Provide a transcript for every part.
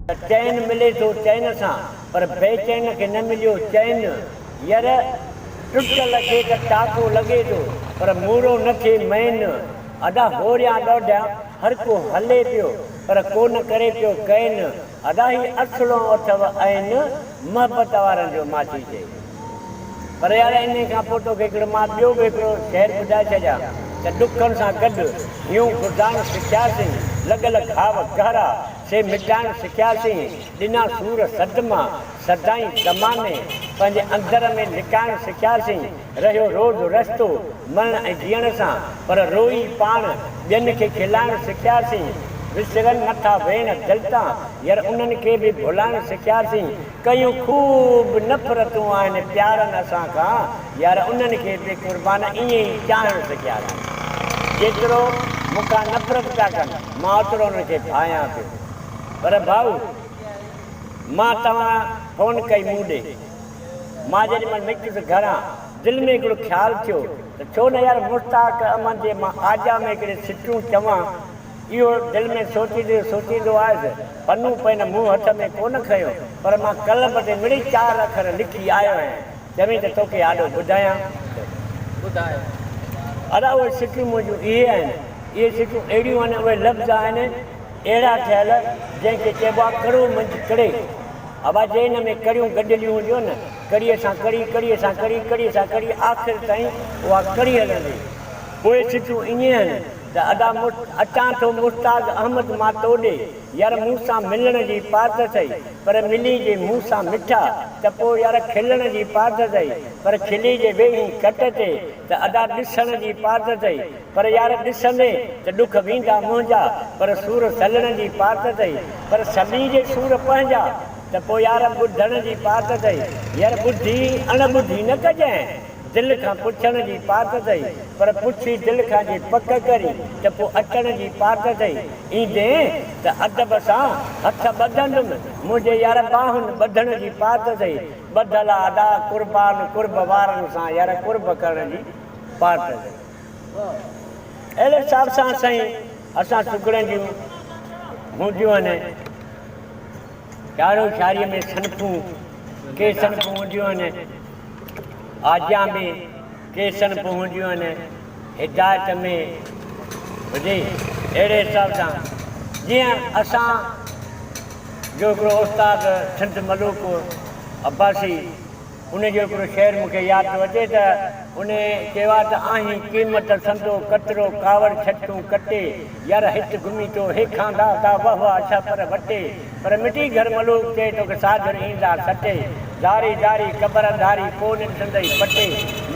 ته چين ملي ٿو چين سان، پر بي چين کي نه مليو چين. ير ٽٽل کي ته ٽاڪو لڳي ٿو، پر مورو نه ٿئي مئن. ادا هوريان ڏوڍيان هر ڪو هلي پيو، پر ڪو نه ڪري پيو ڪين. ادا هي اصلون اٿو عين، محبت وارن جو ماڇي چئي. پر يار انهي کان پوء توکي هڪڙو مان ٻيو به هڪڙو شعر ٻڌائي ڇڏيان ته ڏکن سان گڏ هيون گذارڻ سکياسين، لڳل گهاو گهرا سي مٽائڻ سکياسين، ڏنا سور صدما سدائين زماني پنهنجي اندر ۾ لڪائڻ سکياسين، رهيو روز رستو مرڻ ۽ جيئڻ سان، پر روئي پاڻ ٻين کي کلائڻ سکياسين، وسرن نٿا ويڻ دل تان ير انهن کي به ڀلائڻ سکياسين، ڪيون خوب نفرتون آهن پيارن اسان کان يار انهن کي به قربان ائين ئي چاهڻ سکياسين جيترو مون کان نفرت پيا ڪن مان اوترو انهن کي ڀانيان پيو پر ڀائو مان توهان فون ڪئي مون ڏي مان جيڏي مهل نڪتس گهران دل ۾ هڪڙو خيال ٿيو ته ڇو نه يار مشتاق احمد جي مان آجا ۾ هڪڙي سٽون چوان اهو دل ۾ سوچيندي سوچيندو آيس. پنو پين مون هٿ ۾ ڪونه کنيو، پر مان قلم تي مڙئي چار اکر لکي آيو آهيان. چوين ته توکي آڏو ٻڌايان ته ٻڌاء. ادا اهي سٽون منهنجون اهي آهن. اهي سٽون اهڙيون آهن، اهي لفظ آهن اهڙا ٺهيل، جنهن کي چئبو آهي ڪڙو منجهه ڪڙي. ابا جي ان ۾ ڪڙيون گڏيليون هونديون نه، ڪڙيء سان ڪڙي، ڪڙيء سان ڪڙي، ڪڙيء سان ڪڙي، آخر تائين اها ڪڙي هلندي. اهي سٽون ائين آهن. ته ادا اچان ٿو مشتاق احمد مان تو ڏي، يار مون سان ملڻ جي پارت اٿئي، پر ملي جي مون سان مٺا، ته پوء يار کلڻ جي پارت اٿئي، پر کلي جي ويهين کٽ تي، ته ادا ڏسڻ جي پارت اٿئي، پر يار ڏسندين ته ڏک ويندا منهنجا، پر سور سلڻ جي پارت اٿئي، پر سلي جي سور پنهنجا، ته پوء يار ٻڌڻ جي پارت اٿئي، يار ٻڌي اڻ ٻڌي نه ڪجانء. دل کان پڇڻ جي پارت اٿئي، پر پڇي دل کان جي پڪ ڪرين ته پوء اچڻ جي پارت اٿئي. ايندين ته ادب سان هٿ ٻڌندم، منهنجي يار ٻانهن ٻڌڻ جي پارت اٿئي. ٻڌل آ ادا قربان قرب وارن سان يار قرب ڪرڻ جي پارت اٿئي. اهڙي حساب سان سائين اسان سگهڙن جون هونديون آهن. شاعرو شاعريء ۾ صنفون ڪي صنفون هونديون آهن. آجيان ۾ ڪي صنفون هونديون آهن، هدايت ۾ هجي اهڙي حساب سان جيئن اسان جو هڪڙو استاد سنڌ ملوڪ عباسي ان جو هڪڙو شعر مون کي ياد ٿو اچي ته ان چيو آهي ته آهين قيمت سندو قطرو ڪاوڙ ڇٽون ڪٽي يار هت گهمي ٿو هيکاندا تا وهه واه ڇهپر وٽي پر مٽي گهر ملوڪ چئي توکي ساجهر ايندا سٽي زاري زاري قبر انڌاري ڪو نه ڏسندئي پٽي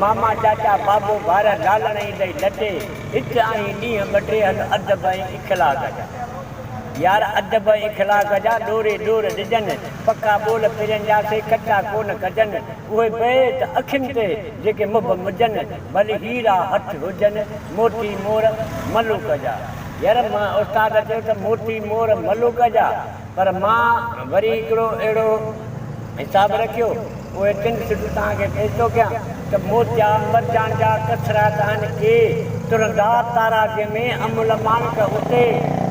ماما چاچا بابو ڀائر لالڻ ايندئي لٽي هت آهين ڏينهن ٻه ٽي هل ادب ۽ اخلاق جا يار ادب ۽ اخلاق جا ڏوري ڏور ڏجن پڪا ٻول پرين جا سي ڪچا ڪو نه ڪجن اهي بيت اکين تي جيڪي مڀ مجن ڀلي هيرا هٿ هجن موتي مور ملوڪ جا. يار مان استاد چيو ته موتي مور ملوڪ جا پر مان وري هڪڙو اهڙو حساب رکيو اهي ٽن سٽون توهان کي پيش ٿو ڪيان ته موتيا مرجان جا ڪسرا ته آهن ڪي ترندا تارازيء ۾ املهه ماڻڪ اتي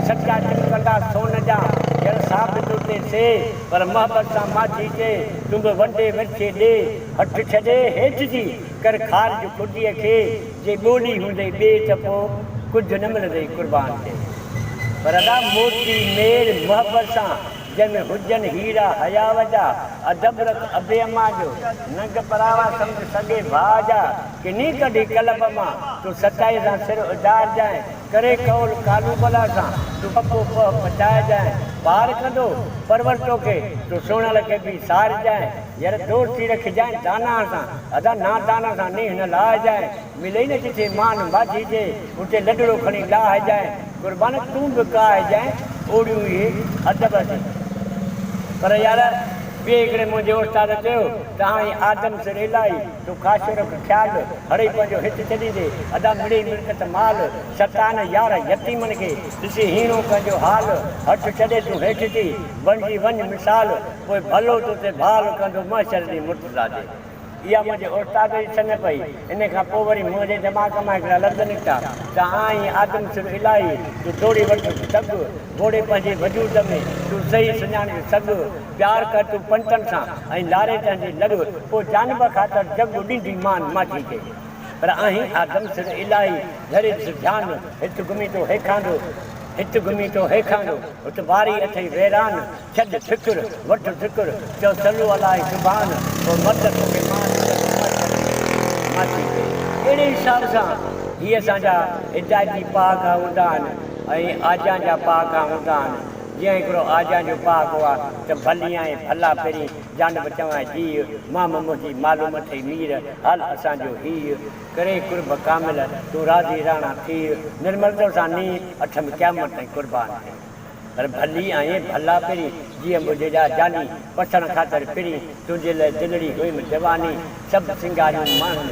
سچا چمڪندا سون جا يار ثابت اتي سي پر محبت سان ماڇي چي تون به ونڊي ورڇي ڏي هٺ ڇڏي هيٺ جي ڪر خارج خوديء کي جي ٻولي هوندئي ٻي ته پوء ڪجهه نه ملندئي قربان ٿئي پر ادا موتي مير محبت سان جنهن ۾ هجن هيرا حياء جا ادب رک ابي امان جو ننگ پراوا سمجهه سڳي ڀاء جا ڪني ڪڍي قلب مان تون سچائي سان سر اجارجانء ڪري قول قالو بلا سان تون پڪو پهه پچائجانء پار ڪندو پرور توکي تون سهڻل کي به سارجانء ير دوستي رکجانء داناهه سان، ادا نادان سان نينهن نه لاهجانء، ملئي نه جٿي مان ماجهي جي، اتي لڏڙو کڻي لاهجانء، قربان تون به ڪاهجانء، اوڙيون اهي ادب سين. پر يار ٻئي هڪڙي منهنجي استاد چيو ته آئين آدم سر الائي، تون خاشو رک خيال، هڙئي پنهنجو هت ڇڏيندي، ادا مڙئي ملڪت مال، ستان يار يتيمن کي، ڏسي هيڻو پنهنجو حال، هٺ ڇڏي تون هيٺ ٿي، بڻجي وڃ مثال، پوء ڀلو تو تي ڀال ڪندو محشر ڏينهن مرتضيٰ جي. اها منهنجي استاد جي سڃ پئي. ان کان پوء وري منهنجي دماغ مان هڪڙا لفظ نڪتا ته آئين آدم سر الاهي، تون ڊوڙي وٺ دڳ، ووڙي پنهنجي وجود ۾ تون صحيح سڃاڻج سگهه، پيار ڪر تون پنتن سان ۽ لاري تنهنجي لڳ، پوء جانب خاطر جڳ ڏيندي مان ماٺي کي. پر آهين آدم سر الاهي، ڌري ڏس ڌيان، هت گهمين ٿو هيکاندو، هت گهمين ٿو هيکاندو، هت واري اٿئي ويران، ڇڏ فڪر، وٺ ذڪر، چئو صلو عليه سبحان، پوء مرد توکي مان ڏيندس محشر ۾ ماٺي کي. اهڙي حساب سان هي اسان جا هدايتي پهاڪا هوندا آهن ۽ آجيان جا پهاڪا هوندا آهن. جيئن هڪڙو آجيان جو پهاڪو آ ته ڀلي آئين ڀلا پرين، جانب چوانء جيء، مام منهنجي معلوم اٿئي مير، حال اسان جو هيء، ڪري قرب ڪامل، تون راضي راڻا ٿيء، نرمل توسان نينهن، اٺم قيامت تائين قربان ٿئي. پر ڀلي آئين ڀلا پرين، جيئن منهنجي جاني، پسڻ خاطر پرين، تنهنجي لئه دلڙي هيم ديواني، سڀ سينگاريون ماڻهن،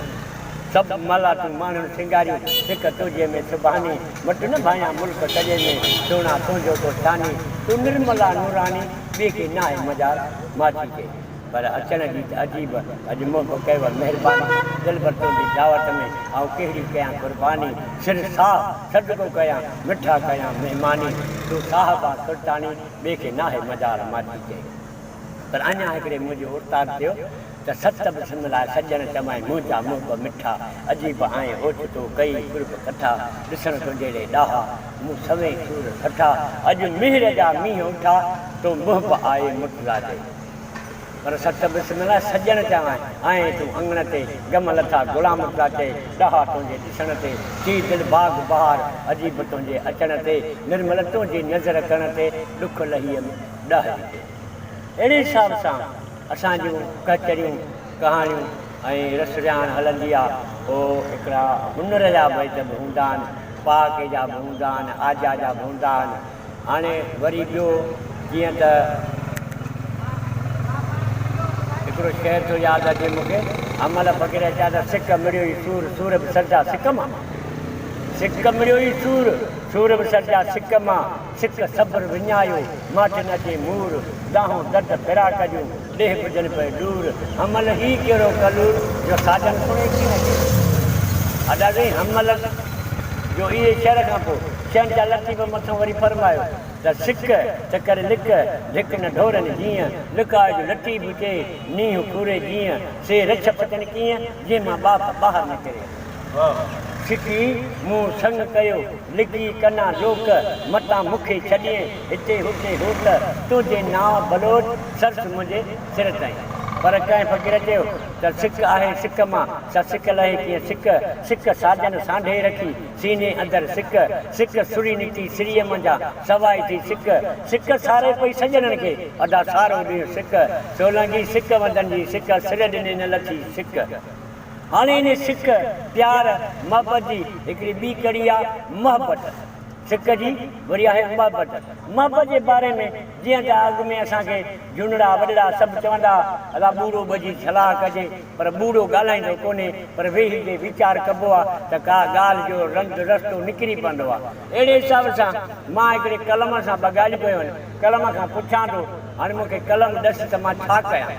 سڀ مالاتون ماڻهن سينگاريون، سڪ تنهنجي ۾ سبحاني، مٽ نه ڀانيان ملڪ سڄي ۾، سهڻا تنهنجو ٿو ثاني، تون نرملا نوراني، ٻئي کي ناهي مجال، ماڇي چئي. پر اچڻ جي ته عجيب، اڄ محب ڪيو مهرباني، دلبر تنهنجي دعوت ۾، آئون ڪهڙي ڪيان قرباني، سر ساهه صدقو ڪيان، مٺا ڪيان مهماني، تون صاحب آن سلطاني، ٻئي کي ناهي مجال، ماڇي چئي. پر اڃا هڪڙي منهنجي استاد چيو ته ست بسم الله سڄڻ چوائين منهنجا محب مٺا عجيب آئين اوچتو ڪئي قرب ڪٺا ڏسڻ تنهنجي لئي ڏاها مون سوين سور سٺا اڄ مهر جا مينهن اٺا تو محب آئي مرتضيٰ چئي پر ست بسم الله سڄڻ چوائين آئين تون اڱڻ تي غم لٿا غلام مرتضيٰ چئي ڏاها تنهنجي ڏسڻ تي ٿي دل باغ بهار عجيب تنهنجي اچڻ تي نرمل تنهنجي نظر ڪرڻ تي ڏک لهي ڏهه جي تي. اهڙي حساب سان اسان جون ڪچهريون، ڪهاڻيون ۽ رس رهاڻ هلندي آ. پوء هڪڙا هنر جا بيت به هوندا آهن، پهاڪي جا به هوندا آهن، آجا جا به هوندا آهن. هاڻي وري ٻيو جيئن ته هڪڙو شعر ٿو ياد اچي مون کي، حمل فقير چيا ته سڪ مڙيو ئي سور، سور به سرجا سڪ مان. سڪ مڙيو ئي سور، سور به سرجا سڪ مان. سڪ صبر وڃايو، ماٺ نه اچي مور، دانهون درد فراق جون، ڏيهه ٻڌن پئي ڏور، حمل هي ڪهڙو ڪلور، جو ساجن سڻي ڪيئن اچي. ادا سائين حمل جو اهي شعر کان پوء شهنشاهه لطيف مٿان وري فرمايو ته سڪ ته ڪر لڪ، ڌڪ نه ڍورن جيئن، لڪاء جو لطيف چئي، نينهن کوري جيئن، سي رڇ پچن ڪيئن، جنهن مان ٻاڦ ٻاهر نڪري. سڪي مون سڱ ڪيو، لڪي ڪنا لوڪ، متان مون کي ڇڏين، هتي هتي هوت، تنهنجي نانء بلوچ، سرس منهنجي سر تائين. پر ڪنهن فقير چيو ته سڪ آهي سڪ مان، سا سڪ لهي ڪيئن سڪ، سڪ ساجن سانڍي رکي، سيني اندر سڪ، سڪ سري نڪتي سريء منجهان، سوائي ٿي سڪ، سڪ ساري پئي سڄڻن کي، ادا سارو ڏينهن سڪ، سولنگي سڪ وندن جي سڪ، سر ڏني نه لٿي سڪ. هاڻي انهي سڪ، پيار، محبت جي هڪڙي ٻي ڪڙي آ محبت. سڪ جي وري آهي محبت. محبت جي باري ۾ جيئن ته اڳ ۾ اسان کي جهونڙا وڏڙا سڀ چوندا ها ادا ٻوڙو ٻجي صلاح ڪجي پر ٻوڙو ڳالهائيندو ڪونهي پر ويهي جي ويچار ڪبو آ ته ڪا ڳالهه جو رند رستو نڪري پوندو آ. اهڙي حساب سان مان هڪڙي قلم سان ٻه ڳالهيون ڪيون آهن. قلم کان پڇان ٿو هاڻي مون کي قلم ڏس ته مان ڇا ڪيان.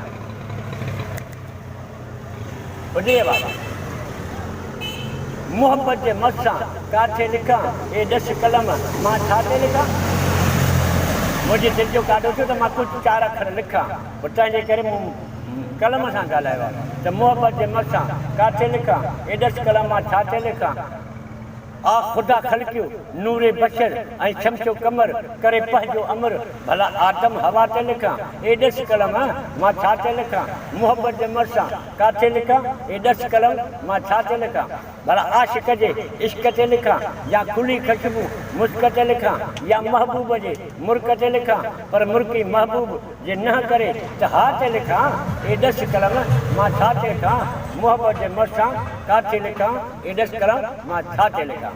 ٻڌي بابا محبت جي مس سان ڪاٿي لکان اي ڏس قلم مان ڇا تي لکان منهنجي دل جو ڪاڏو ٿيو ته مان ڪجهه چار اکر لکان پر تنهنجي ڪري مون قلم سان ڳالهايو آهي ته محبت جي مس سان ڪاٿي لکان اي ڏس قلم مان ڇا تي لکان. آ خدا خلقيو نور بشر ۽ شمس و قمر ڪري پنهنجو امر ڀلا آدم حوا تي لکان اي ڏس قلم مان ڇا تي لکان محبت جي مرض سان ڪاٿي لکان اي ڏس قلم مان ڇا تي لکان ڀلا عاشق جي عشق تي لکان يا کلي خشبو مشڪ تي لکان يا محبوب جي مرڪ تي لکان پر مرڪي محبوب جي نه ڪري ته ها تي لکان اي ڏس قلم مان ڇا تي لکان محبت جي مرض سان ڪاٿي لکان اي ڏس قلم مان ڇا تي لکان؟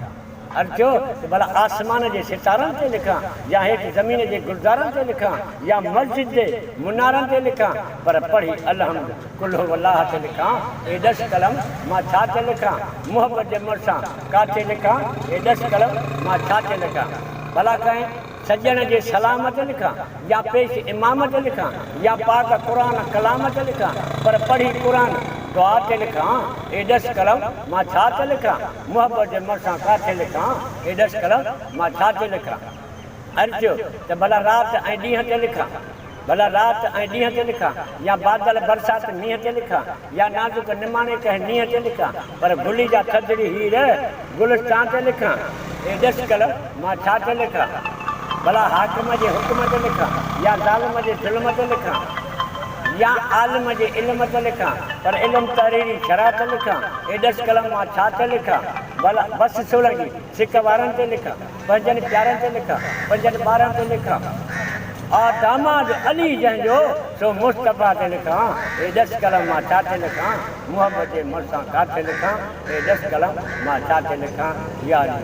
عرض ٿيو ته ڀلا آسمان جي ستارن تي لکان يا هيٺ زمين جي گلزارن تي لکان يا مسجد جي منارن تي لکان پر پڙهي الحمد قل هو الله تي لکان اي ڏس قلم مان ڇا تي لکان؟ محبت جي مر سان ڪاٿي لکان اي ڏس قلم مان ڇا تي لکان؟ ڀلا ڪنهن سڄڻ جي سلام تي لکان يا پيش امام تي لکان يا پاڪ قرآن ڪلام تي لکان پر پڙهي قرآن. دعا تي لکان، اي ڏس قلم مان ڇا تي لکان، محبت جي مرسان ڪاٿي لکان، اي ڏس قلم مان ڇا تي لکان. عرض ٿيو ته ڀلا رات ۽ ڏينهن تي لکان، ڀلا رات ۽ ڏينهن تي لکان، يا بادل برسات مينهن تي لکان، يا نازڪ نماڻي ڪنهن نينهن تي لکان، پر گلي جا ٿڌڙي هير گلستان تي لکان، اي ڏس قلم مان ڇا تي لکان؟ ڀلا حاڪم جي حڪم تي لکان، يا ظالم جي ظلم تي لکان، يا عالم جي علم تي لکان، پر علم تحريري شرح تي لکان، اي ڏس قلم مان ڇا تي لکان؟ ڀلا بس سولنگي سڪ وارن تي لکان. پنهنجن پيارن تي لکان، پنهنجن ٻارن تي لکان. آ داماد علي جنهن جو، سو مصطفيٰ تي لکان. اي ڏس قلم مان ڇا تي لکان، محبت جي مرسان ڪاٿي لکان. اي ڏس قلم مان ڇا تي لکان، يا علي.